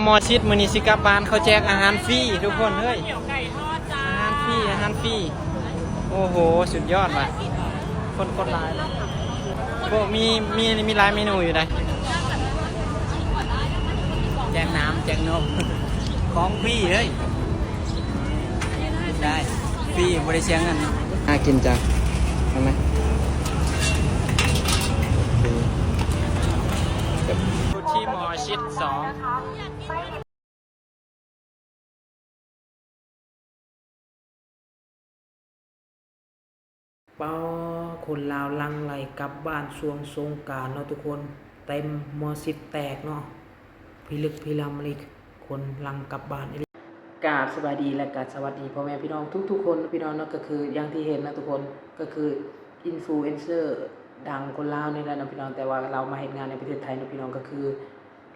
ໝໍຊິດ ມື້ນີ້ຊິກັບບ້ານ ເຂົາແຈກອາຫານຟຣີທຸກຄົນເອີຍ ອາຫານຟຣີ ອາຫານຟຣີ. ໂອ້ໂຫ ສຸດຍອດວ່ະ ຄົນໂຄດຫຼາຍ. ໂອ້ ມີ ມີ ມີຫຼາຍເມນູຢູ່ໃດ໋ ແຈກນ້ຳແຈກນົມ ຂອງຟຣີເອີຍ. ໄດ້ ຟຣີ ບໍ່ໄດ້ເສຍເງິນເນາະ. ໜ້າກິນຈັງ ເຫັນໄໝ? ທີ່ໝໍຊິດສອງ ປ້າ ຄົນລາວຫຼັ່ງໄຫຼກັບບ້ານຊ່ວງສົງການເນາະທຸກຄົນ ເຕັມ ໝໍຊິດແຕກເນາະ ພິລຶກພິລຳອີ່ຫຼີ ຄົນຫຼັ່ງກັບບ້ານອີ່ຫຼີ. ກາບສະບາຍດີ ແລະ ກະສະຫວັດດີພໍ່ແມ່ພີ່ນ້ອງທຸກໆຄົນເນາະພີ່ນ້ອງເນາະ. ກະຄືຢ່າງທີ່ເຫັນເນາະທຸກຄົນ ກະຄືອິນຟລູເອັນເຊີດັງຄົນລາວນີ້ແຫຼະເນາະພີ່ນ້ອງ ແຕ່ວ່າລາວມາເຮັດງານໃນປະເທດໄທເນາະພີ່ນ້ອງ ກະຄື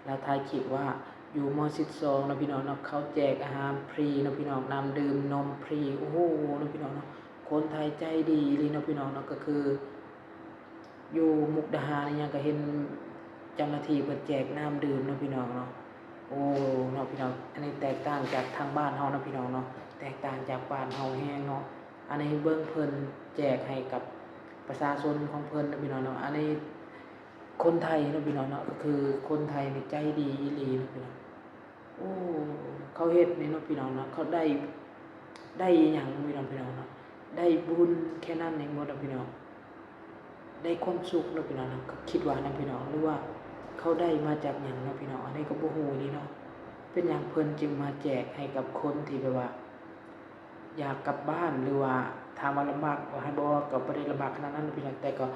ລາວຖ່າຍຄລິບວ່າຢູ່ ມ.ສິບສອງ ເນາະພີ່ນ້ອງເນາະ ເຂົາແຈກອາຫານຟຣີເນາະພີ່ນ້ອງ ນ້ຳດື່ມ ນົມຟຣີ ໂອ້ໂຫ ເນາະພີ່ນ້ອງເນາະ ຄົນໄທໃຈດີອີ່ຫຼີເນາະພີ່ນ້ອງເນາະ. ກະຄືຢູ່ມຸກດາຫານອີ່ຫຍັງກະເຫັນເຈົ້າໜ້າທີ່ເພິ່ນແຈກນ້ຳດື່ມເນາະພີ່ນ້ອງເນາະ. ໂອ້ ເນາະພີ່ນ້ອງ ອັນນີ້ແຕກຕ່າງຈາກທາງບ້ານເຮົາເນາະພີ່ນ້ອງເນາະ ແຕກຕ່າງຈາກບ້ານເຮົາແຮງເນາະ. ອັນນີ້ເບິ່ງເພິ່ນແຈກໃຫ້ກັບປະຊາຊົນຂອງເພິ່ນເນາະພີ່ນ້ອງເນາະ ອັນນີ້ ຄົນໄທເນາະພີ່ນ້ອງເນາະ ກະຄືຄົນໄທນີ້ໃຈດີອີ່ຫຼີເນາະພີ່ນ້ອງ. ໂອ້ ເຂົາເຮັດນີ້ເນາະພີ່ນ້ອງເນາະ ເຂົາໄດ້ ໄດ້ອີ່ຫຍັງພີ່ນ້ອງ ພີ່ນ້ອງເນາະ ໄດ້ບຸນແຄ່ນັ້ນເອງບໍ່ເນາະພີ່ນ້ອງ ໄດ້ຄວາມສຸກເນາະພີ່ນ້ອງເນາະ ກະຄິດວ່ານະພີ່ນ້ອງ ຫຼືວ່າເຂົາໄດ້ມາຈາກຫຍັງເນາະພີ່ນ້ອງ ອັນນີ້ກະບໍ່ຮູ້ອີ່ຫຼີເນາະ. ເປັນຫຍັງເພິ່ນຈຶ່ງມາແຈກໃຫ້ກັບຄົນທີ່ແບບວ່າ ຢາກກັບບ້ານ ຫຼືວ່າຖາມວ່າລຳບາກບໍ່ ໃຫ້ບໍ່ ກະບໍ່ໄດ້ລຳບາກຂະໜາດນັ້ນເນາະພີ່ນ້ອງ ແຕ່ກະ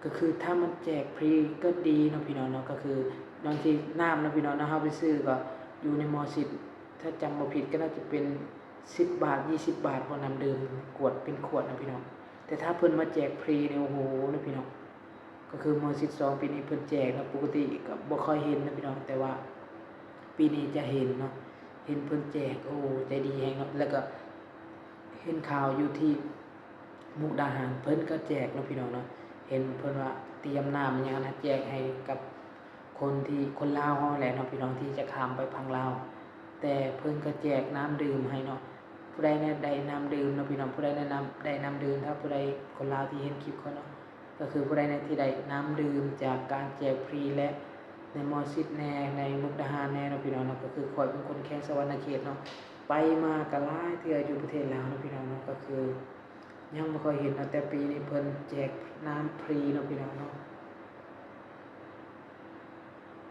ກະຄືຖ້າມັນແຈກຟຣີກະດີເນາະພີ່ນ້ອງເນາະ. ກະຄືບາງທີນ້ຳເນາະພີ່ນ້ອງເນາະ ເຮົາໄປຊື້ກະຢູ່ໃນ ມ.ສິບ ຖ້າຈຳບໍ່ຜິດກະໜ້າຈະເປັນສິບບາດ ຍີ່ສິບບາດບໍ່ ນ້ຳດື່ມ ຂວດເປັນຂວດເນາະພີ່ນ້ອງ ແຕ່ຖ້າເພິ່ນມາແຈກຟຣີນີ້ ໂອ້ໂຫ ເນາະພີ່ນ້ອງ. ກະຄື ມ.ສິບສອງ ປີນີ້ເພິ່ນແຈກເນາະ ປົກກະຕິກະບໍ່ຄ່ອຍເຫັນເນາະພີ່ນ້ອງ ແຕ່ວ່າປີນີ້ຈະເຫັນເນາະ ເຫັນເພິ່ນແຈກ ໂອ້ ໃຈດີແຮງເນາະ. ແລ້ວກະເຫັນຂ່າວຢູ່ທີ່ມຸກດາຫານ ເພິ່ນກະແຈກເນາະພີ່ນ້ອງເນາະ ເຫັນເພິ່ນວ່າຕຽມນ້ຳອີ່ຫຍັງຫັ້ນນະ ແຈກໃຫ້ກັບຄົນທີ່ ຄົນລາວເຮົາແຫຼະເນາະພີ່ນ້ອງ ທີ່ຈະຂ້າມໄປຝັ່ງລາວ ແຕ່ເພິ່ນກະແຈກນ້ຳດື່ມໃຫ້ເນາະ. ຜູ້ໃດແນ່ໄດ້ນ້ຳດື່ມເນາະພີ່ນ້ອງ ຜູ້ໃດແນ່ນຳ ໄດ້ນ້ຳດື່ມ ຖ້າຜູ້ໃດ ຄົນລາວທີ່ເຫັນຄລິບຂ້ອຍເນາະ ກະຄືຜູ້ໃດແນ່ທີ່ໄດ້ນ້ຳດື່ມຈາກການແຈກຟຣີ ແລະ ໃນ ມ.ສິບ ແນ່ ໃນມຸກດາຫານແນ່ເນາະພີ່ນ້ອງເນາະ ກະຄືຂ້ອຍເປັນຄົນແຂວງສະຫວັນນະເຂດເນາະ ໄປມາກະຫຼາຍເທື່ອຢູ່ປະເທດລາວເນາະພີ່ນ້ອງເນາະ ກະຄືຍັງບໍ່ຄ່ອຍເຫັນເນາະ ແຕ່ປີນີ້ເພິ່ນແຈກນ້ຳຟຣີເນາະພີ່ນ້ອງເນາະ.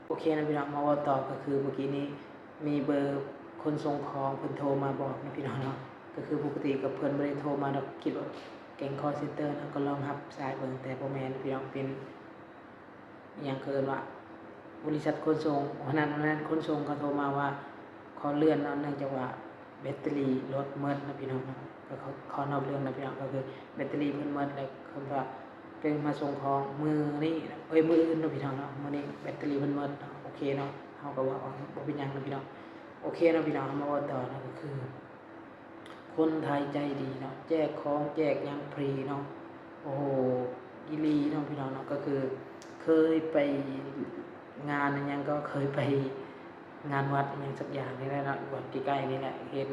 ໂອເຄເນາະພີ່ນ້ອງ ມາເວົ້າຕໍ່ ກະຄືມື້ກີ້ນີ້ມີເບີຄົນສົ່ງຂອງເພິ່ນໂທມາບອກເນາະພີ່ນ້ອງເນາະ ກະຄືປົກກະຕິກະເພິ່ນບໍ່ໄດ້ໂທມາດອກ ຄິດວ່າແກ້ງຄອລເຊັນເຕີເນາະ ກະລອງຮັບສາຍເບິ່ງ ແຕ່ບໍ່ແມ່ນພີ່ນ້ອງ ເປັນອີ່ຫຍັງເຂົາເອີ້ນວ່າບໍລິສັດຂົນສົ່ງ ອັນນັ້ນ ອັນນັ້ນຂົນສົ່ງເຂົາໂທມາວ່າຂໍເລື່ອນເນາະ ເນື່ອງຈາກວ່າ ແບັດເຕີຣີລົດໝົດເນາະພີ່ນ້ອງເນາະ ກະຂໍ ຂໍນອກເລື່ອງເນາະພີ່ນ້ອງ ກະຄືແບັດເຕີຣີເພິ່ນໝົດ ແລ້ວເພິ່ນວ່າເພິ່ນມາສົ່ງຂອງມື້ນີ້ ເອີຍ ມື້ອື່ນເນາະພີ່ນ້ອງເນາະ ມື້ນີ້ແບັດເຕີຣີເພິ່ນໝົດເນາະ. ໂອເຄເນາະ ເຮົາກະວ່າ ເອີ ບໍ່ເປັນຫຍັງເນາະພີ່ນ້ອງ. ໂອເຄເນາະພີ່ນ້ອງ ເຮົາມາເວົ້າຕໍ່ເນາະ ກະຄືຄົນໄທໃຈດີເນາະ ແຈກຂອງແຈກຫຍັງຟຣີເນາະ. ໂອ້ໂຫ ອີ່ຫຼີເນາະພີ່ນ້ອງເນາະ ກະຄືເຄີຍໄປງານອີ່ຫຍັງ ກະເຄີຍໄປງານວັດອີ່ຫຍັງສັກຢ່າງນີ້ແຫຼະເນາະ ວັດໃກ້ໆນີ້ແຫຼະ ເຫັນ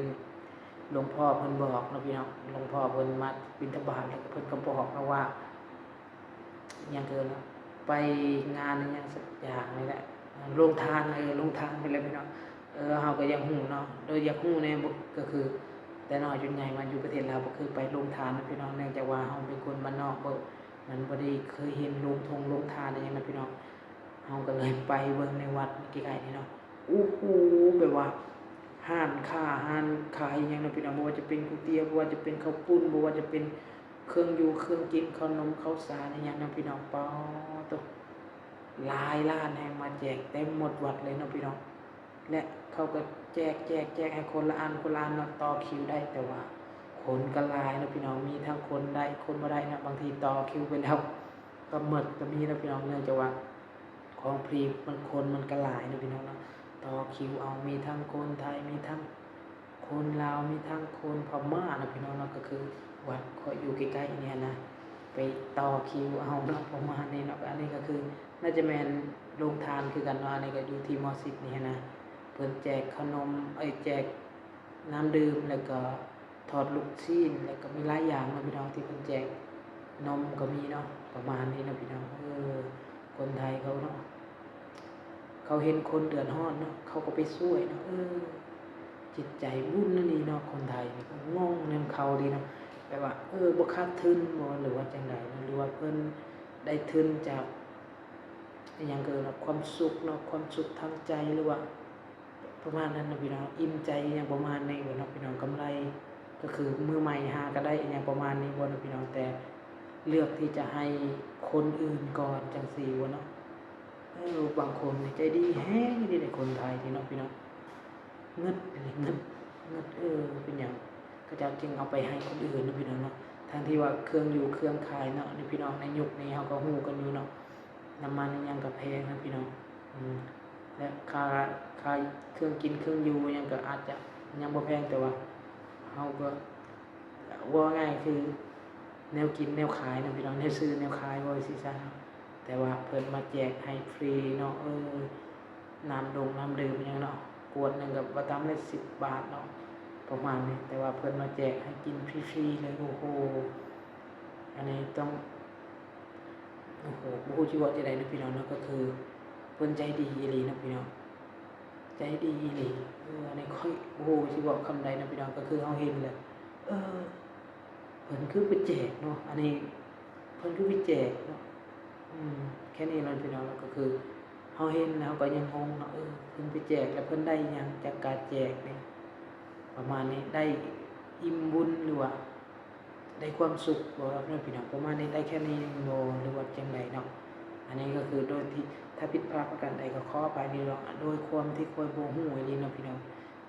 ຫຼວງພໍ່ເພິ່ນບອກເນາະພີ່ນ້ອງ ຫຼວງພໍ່ເພິ່ນມາບິນທະບາດ ແລ້ວເພິ່ນກະບອກເນາະວ່າ ຫຍັງເອີ້ນ ໄປງານຫຍັງສັກຢ່າງນີ້ແຫຼະ ໂຮງທານ ເອີ ໂຮງທານນີ້ແຫຼະພີ່ນ້ອງ. ເອີ ເຮົາກະຢາກຮູ້ເນາະ ໂດຍຢາກຮູ້ແນ່ ກະຄືແຕ່ນ້ອຍຈົນໃຫຍ່ມາຢູ່ປະເທດລາວ ບໍ່ເຄີຍໄປໂຮງທານເນາະພີ່ນ້ອງ ເນື່ອງຈາກວ່າເຮົາເປັນຄົນບ້ານນອກ ບໍ່ ມັນບໍ່ໄດ້ເຄີຍເຫັນໂຮງທົງໂຮງທານອີ່ຫຍັງເນາະພີ່ນ້ອງ. ເຮົາກະເລີຍໄປເບິ່ງໃນວັດໃກ້ໆນີ້ເນາະ ໂອ້ໂຫ ແບບວ່າຮ້ານຄ້າ ຮ້ານຂາຍອີ່ຫຍັງເນາະພີ່ນ້ອງ ບໍ່ວ່າຈະເປັນກ໋ວຍຕຽວ ບໍ່ວ່າຈະເປັນເຂົ້າປຸ້ນ ບໍ່ວ່າຈະເປັນເຄື່ອງຢູ່ເຄື່ອງກິນ ເຂົ້າໜົມເຂົ້າສານອີ່ຫຍັງເນາະພີ່ນ້ອງ ປາໂຕ ຫຼາຍຮ້ານແຮງ ມາແຈກເຕັມໝົດວັດເລີຍເນາະພີ່ນ້ອງ. ແລະ ເຂົາກະແຈກ ແຈກ ແຈກໃຫ້ຄົນລະອັນ ຄົນລະອັນເນາະ ຕໍ່ຄິວໄດ້ ແຕ່ວ່າຄົນກະຫຼາຍເນາະພີ່ນ້ອງ ມີທັງຄົນໄດ້ຄົນບໍ່ໄດ້ເນາະ ບາງທີຕໍ່ຄິວໄປແລ້ວກະໝົດກະມີເນາະພີ່ນ້ອງ ເນື່ອງຈາກວ່າຂອງຟຣີມັນ ຄົນມັນກະຫຼາຍເນາະພີ່ນ້ອງເນາະ ຕໍ່ຄິວເອົາ ມີທັງຄົນໄທ ມີທັງຄົນລາວ ມີທັງຄົນພະມ້າເນາະພີ່ນ້ອງເນາະ ກະຄືວັດຂ້ອຍຢູ່ໃກ້ໆນີ້ຫັ້ນນະ ໄປຕໍ່ຄິວເອົາເນາະ ປະມານນີ້ເນາະ. ອັນນີ້ກະຄືໜ້າຈະແມ່ນໂຮງທານຄືກັນເນາະ ອັນນີ້ກະຢູ່ທີ່ ມ.ສິບ ນີ້ຫັ້ນນະ. ເພິ່ນແຈກເຂົ້າໜົມ ເອີຍ ແຈກນ້ຳດື່ມ ແລ້ວກໍທອດລູກຊີ້ນ ແລ້ວກໍມີຫຼາຍຢ່າງເນາະພີ່ນ້ອງ ທີ່ເພິ່ນແຈກ ນົມກໍມີເນາະ ປະມານນີ້ເນາະພີ່ນ້ອງ. ເອີ ຄົນໄທເຂົາເນາະ ເຂົາເຫັນຄົນເດືອດຮ້ອນເນາະ ເຂົາກໍໄປຊ່ວຍເນາະ. ເອີ ຈິດໃຈບຸນອີ່ຫຼີເນາະ ຄົນໄທນີ້ ກໍງົງນຳເຂົາເດເນາະ ແບບວ່າ ເອີ ບໍ່ຂາດທຶນບໍ ຫຼືວ່າຈັ່ງໃດເນາະ ຫຼືວ່າເພິ່ນໄດ້ທຶນຈາກ ອີ່ຫຍັງກໍເອີ້ນວ່າຄວາມສຸກເນາະ ຄວາມສຸກທາງໃຈ ຫຼືວ່າປະມານນັ້ນເນາະພີ່ນ້ອງ ອີ່ມໃຈອີ່ຫຍັງປະມານນີ້ເນາະພີ່ນ້ອງ. ກຳໄລກໍຄືມືໃໝ່ຫາກໍໄດ້ ອີ່ຫຍັງປະມານນີ້ບໍ່ເນາະພີ່ນ້ອງ ແຕ່ເລືອກທີ່ຈະໃຫ້ຄົນອື່ນກ່ອນ ຈັ່ງຊີ້ບໍ່ເນາະ. ເອີ ບາງຄົນນີ້ໃຈດີແຮງອີ່ຫຼີເດ ຄົນໄທນີ້ເນາະພີ່ນ້ອງ ເງິດ ເງິດ ເງິດ ເອີ ເປັນຫຍັງເຂົາເຈົ້າຈຶ່ງເອົາໄປໃຫ້ຄົນອື່ນເນາະພີ່ນ້ອງເນາະ ທັງທີ່ວ່າເຄື່ອງຢູ່ເຄື່ອງຂາຍເນາະ ນີ້ພີ່ນ້ອງ ໃນຍຸກນີ້ເຮົາກໍຮູ້ກັນຢູ່ເນາະ ນ້ຳມັນອີ່ຫຍັງກໍແພງເນາະພີ່ນ້ອງ ອືມ ແລະ ຄ່າ ຄ່າເຄື່ອງກິນເຄື່ອງຢູ່ຫຍັງກໍອາດຈະຍັງບໍ່ແພງ ແຕ່ວ່າເຮົາກໍ ເວົ້າງ່າຍຄືແນວກິນແນວຂາຍເນາະພີ່ນ້ອງ ແນວຊື້ແນວຂາຍ ເວົ້າຈັ່ງຊີ້ຊະ. ແຕ່ວ່າເພິ່ນມາແຈກໃຫ້ຟຣີເນາະ ເອີ ນ້ຳດົງນ້ຳດື່ມຫຍັງເນາະ ຂວດໜຶ່ງກໍບໍ່ຕ່ຳເລີຍສິບບາດເນາະ ປະມານນີ້ ແຕ່ວ່າເພິ່ນມາແຈກໃຫ້ກິນຟຣີໆເລີຍ. ໂອ້ໂຫ ອັນນີ້ຕ້ອງ ໂອ້ໂຫ ບໍ່ຮູ້ຊິເວົ້າຈັ່ງໃດເນາະພີ່ນ້ອງເນາະ ກໍຄືເພິ່ນໃຈດີອີ່ຫຼີເນາະພີ່ນ້ອງ ໃຈດີອີ່ຫຼີ. ເອີ ອັນນີ້ຂ້ອຍ ໂອ້ໂຫ ຊິເວົ້າຄຳໃດເນາະພີ່ນ້ອງ ກໍຄືເຮົາເຫັນແລ້ວ ເອີ ເພິ່ນຄືໄປແຈກເນາະ ອັນນີ້ເພິ່ນຄືໄປແຈກເນາະ ອືມ ແຄ່ນີ້ເນາະພີ່ນ້ອງເນາະ ກໍຄືເຮົາເຫັນແລ້ວເຮົາກໍຍັງງົງເນາະ ເອີ ເພິ່ນໄປແຈກແລ້ວເພິ່ນໄດ້ຫຍັງຈາກການແຈກນີ້ ປະມານນີ້ ໄດ້ອີ່ມບຸນ ຫຼືວ່າ ໄດ້ຄວາມສຸກບໍ່ເນາະພີ່ນ້ອງ ປະມານນີ້ ໄດ້ແຄ່ນີ້ບໍ່ ຫຼືວ່າຈັ່ງໃດເນາະ. ອັນນີ້ກໍຄືໂດຍທີ່ ຖ້າຜິດພາດປະການໃດກໍຂໍອະໄພພີ່ນ້ອງ ໂດຍຄວາມທີ່ຂ້ອຍບໍ່ຮູ້ອີ່ຫຼີເນາະພີ່ນ້ອງ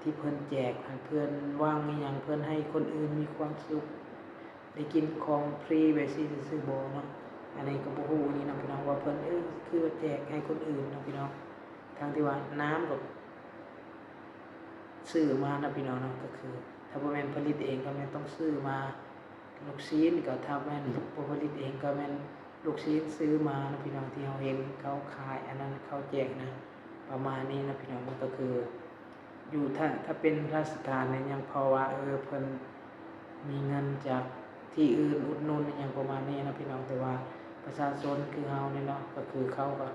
ທີ່ເພິ່ນແຈກຫັ້ນ ເພິ່ນຫວັງອີ່ຫຍັງ ເພິ່ນໃຫ້ຄົນອື່ນມີຄວາມສຸກ ໄດ້ກິນຂອງຟຣີແບບຊີ້ຊື່ໆບໍ່ເນາະ. ອັນນີ້ກໍບໍ່ຮູ້ອີ່ຫຼີເນາະພີ່ນ້ອງ ວ່າເພິ່ນ ເອີ ຄືວ່າແຈກໃຫ້ຄົນອື່ນເນາະພີ່ນ້ອງ ທັງທີ່ວ່ານ້ຳກໍ ຊື້ມາເນາະພີ່ນ້ອງເນາະ ກໍຄືຖ້າບໍ່ແມ່ນຜະລິດເອງກໍແມ່ນຕ້ອງຊື້ມາ ລູກຊີ້ນກໍຖ້າແມ່ນບໍ່ຜະລິດເອງກໍແມ່ນລູກຊີ້ນຊື້ມາເນາະພີ່ນ້ອງ ທີ່ເຮົາເຫັນເຂົາຂາຍອັນນັ້ນເຂົາແຈກນະ ປະມານນີ້ເນາະພີ່ນ້ອງເນາະ. ກໍຄືຢູ່ ຖ້າ ຖ້າເປັນລາຊະການນີ້ຍັງພໍວ່າ ເອີ ເພິ່ນມີເງິນຈາກທີ່ອື່ນອຸດໜູນອີ່ຫຍັງປະມານນີ້ເນາະພີ່ນ້ອງ ແຕ່ວ່າປະຊາຊົນຄືເຮົານີ້ເນາະ ກໍຄືເຂົາກໍ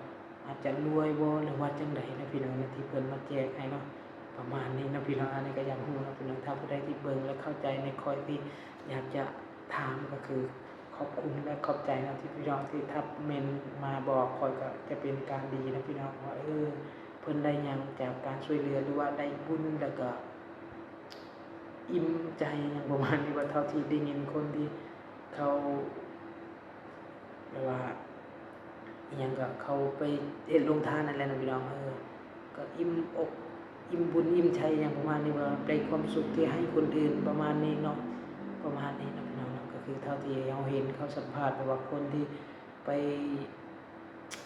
ອາດຈະລວຍບໍ່ ຫຼືວ່າຈັ່ງໃດເນາະພີ່ນ້ອງເນາະ ທີ່ເພິ່ນມາແຈກໃຫ້ເນາະ ປະມານນີ້ເນາະພີ່ນ້ອງ. ອັນນີ້ກໍຢາກຮູ້ເນາະພີ່ນ້ອງ ຖ້າຜູ້ໃດທີ່ເບິ່ງແລ້ວເຂົ້າໃຈໃນຂ້ອຍນີ້ ຢາກຈະຖາມກໍຄືຂອບຄຸນ ແລະ ຂອບໃຈເນາະ ທີ່ພີ່ນ້ອງທີ່ທັກເມັນມາບອກຂ້ອຍ ກໍຈະເປັນການດີເນາະພີ່ນ້ອງ ວ່າ ເອີ ເພິ່ນໄດ້ຫຍັງຈາກການຊ່ວຍເຫຼືອ ຫຼືວ່າໄດ້ບຸນ ແລ້ວກໍອີ່ມໃຈຫຍັງປະມານນີ້ ວ່າເທົ່າທີ່ໄດ້ຍິນຄົນທີ່ເຂົາ ແບບວ່າອີ່ຫຍັງກໍເຂົາໄປເຮັດໂຮງທານນັ້ນແຫຼະເນາະພີ່ນ້ອງ ເອີ ກໍອີ່ມອົກອີ່ມບຸນອີ່ມໃຈຫຍັງປະມານນີ້ ວ່າໄດ້ຄວາມສຸກທີ່ໃຫ້ຄົນອື່ນປະມານນີ້ເນາະ ປະມານນີ້ເນາະພີ່ນ້ອງເນາະ. ກໍຄືເທົ່າທີ່ເຮົາເຫັນເຂົາສຳພາດ ແບບວ່າຄົນທີ່ໄປ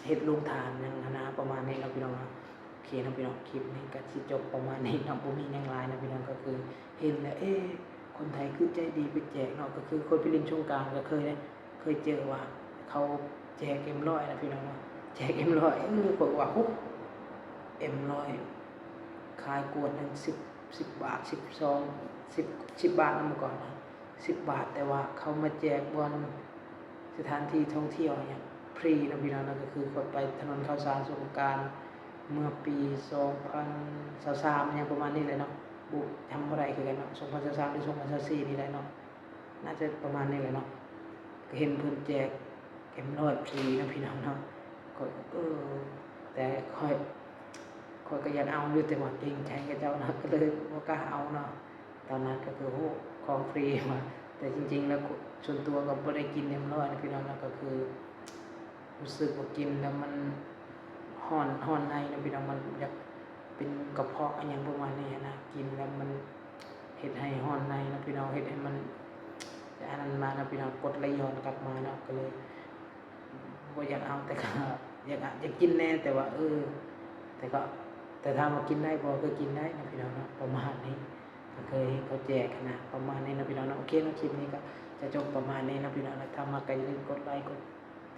ເຮັດໂຮງທານຫຍັງຫັ້ນນະ ປະມານນີ້ເນາະພີ່ນ້ອງເນາະ. ໂອເຄເນາະພີ່ນ້ອງ ຄລິບນີ້ກໍຊິຈົບປະມານນີ້ເນາະ ບໍ່ມີຫຍັງຫຼາຍເນາະພີ່ນ້ອງ. ກໍຄືເຫັນແລ້ວ ເອ ຄົນໄທຄືໃຈດີໄປແຈກເນາະ ກໍຄືຂ້ອຍໄປຫຼິ້ນສົງການກໍເຄີຍ ເຄີຍເຈີວ່າເຂົາແຈກເອັມຮ້ອຍນະພີ່ນ້ອງເນາະ ແຈກເອັມຮ້ອຍ ເອີ ຂ້ອຍວ່າ ໂອ້ ເອັມຮ້ອຍ ຂາຍຂວດໜຶ່ງສິບ ສິບບາດ ສິບສອງ ສິບ ສິບບາດນະ ເມື່ອກ່ອນນະ ສິບບາດ ແຕ່ວ່າເຂົາມາແຈກບ່ອນສະຖານທີ່ທ່ອງທ່ຽວຫຍັງຟຣີເນາະພີ່ນ້ອງເນາະ. ກໍຄືຂ້ອຍໄປຖະໜົນເຂົ້າສານສົງການເມື່ອປີສອງພັນຊາວສາມ ຫຍັງປະມານນີ້ແຫຼະເນາະ ບໍ່ ຈຳບໍ່ໄດ້ຄືກັນເນາະ ສອງພັນຊາວສາມ ຫຼື ສອງພັນຊາວສີ່ນີ້ແຫຼະເນາະ ໜ້າຈະປະມານນີ້ແຫຼະເນາະ. ກໍເຫັນເພິ່ນແຈກເອັມຮ້ອຍຟຣີເນາະພີ່ນ້ອງເນາະ ຂ້ອຍ ເອີ ແຕ່ຂ້ອຍ ຂ້ອຍກໍຢາກເອົາຢູ່ ແຕ່ວ່າເກງໃຈເຂົາເຈົ້າເນາະ ກໍເລີຍບໍ່ກ້າເອົາເນາະ. ຕອນນັ້ນກໍຄື ໂອ້ ຂອງຟຣີວ່າ ແຕ່ຈິງໆແລ້ວ ສ່ວນຕົວກໍບໍ່ໄດ້ກິນເອັມຮ້ອຍນະພີ່ນ້ອງເນາະ ກໍຄືຮູ້ສຶກວ່າກິນແລ້ວມັນຮ້ອນ ຮ້ອນໃນນະພີ່ນ້ອງ ມັນຢາກເປັນກະເພາະອີ່ຫຍັງປະມານນີ້ຫັ້ນນະ ກິນແລ້ວມັນເຮັດໃຫ້ຮ້ອນໃນນະພີ່ນ້ອງ ເຮັດໃຫ້ມັນ ຈະອັນນັ້ນມາເນາະພີ່ນ້ອງ ກົດໄຫຼຍ້ອນກັບມາເນາະ ກໍເລີຍບໍ່ຢາກເອົາ ແຕ່ກໍຢາກ ຢາກກິນແດ່ ແຕ່ວ່າ ເອີ ແຕ່ກໍ ແຕ່ຖາມວ່າກິນໄດ້ບໍ່ ກໍກິນໄດ້ເນາະພີ່ນ້ອງເນາະ ປະມານນີ້. ກໍເຄີຍເຫັນເຂົາແຈກຫັ້ນນະ ປະມານນີ້ເນາະພີ່ນ້ອງເນາະ. ໂອເຄເນາະ ຄລິບນີ້ກໍຈະຈົບປະມານນີ້ເນາະພີ່ນ້ອງເນາະ. ຖ້າມັກກໍຢ່າລືມກົດໄລ ກົດ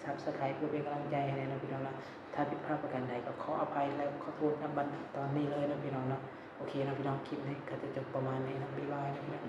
Subscribe ເພື່ອເປັນກຳລັງໃຈໃຫ້ແດ່ເນາະພີ່ນ້ອງເນາະ. ຖ້າຜິດພາດປະການໃດກໍຂໍອະໄພ ແລະ ຂໍໂທດນຳບັດຕອນນີ້ເລີຍເນາະພີ່ນ້ອງເນາະ. ໂອເຄເນາະພີ່ນ້ອງ ຄລິບນີ້ກໍຈະຈົບປະມານນີ້ເນາະ. ບາຍບາຍເນາະພີ່ນ້ອງ.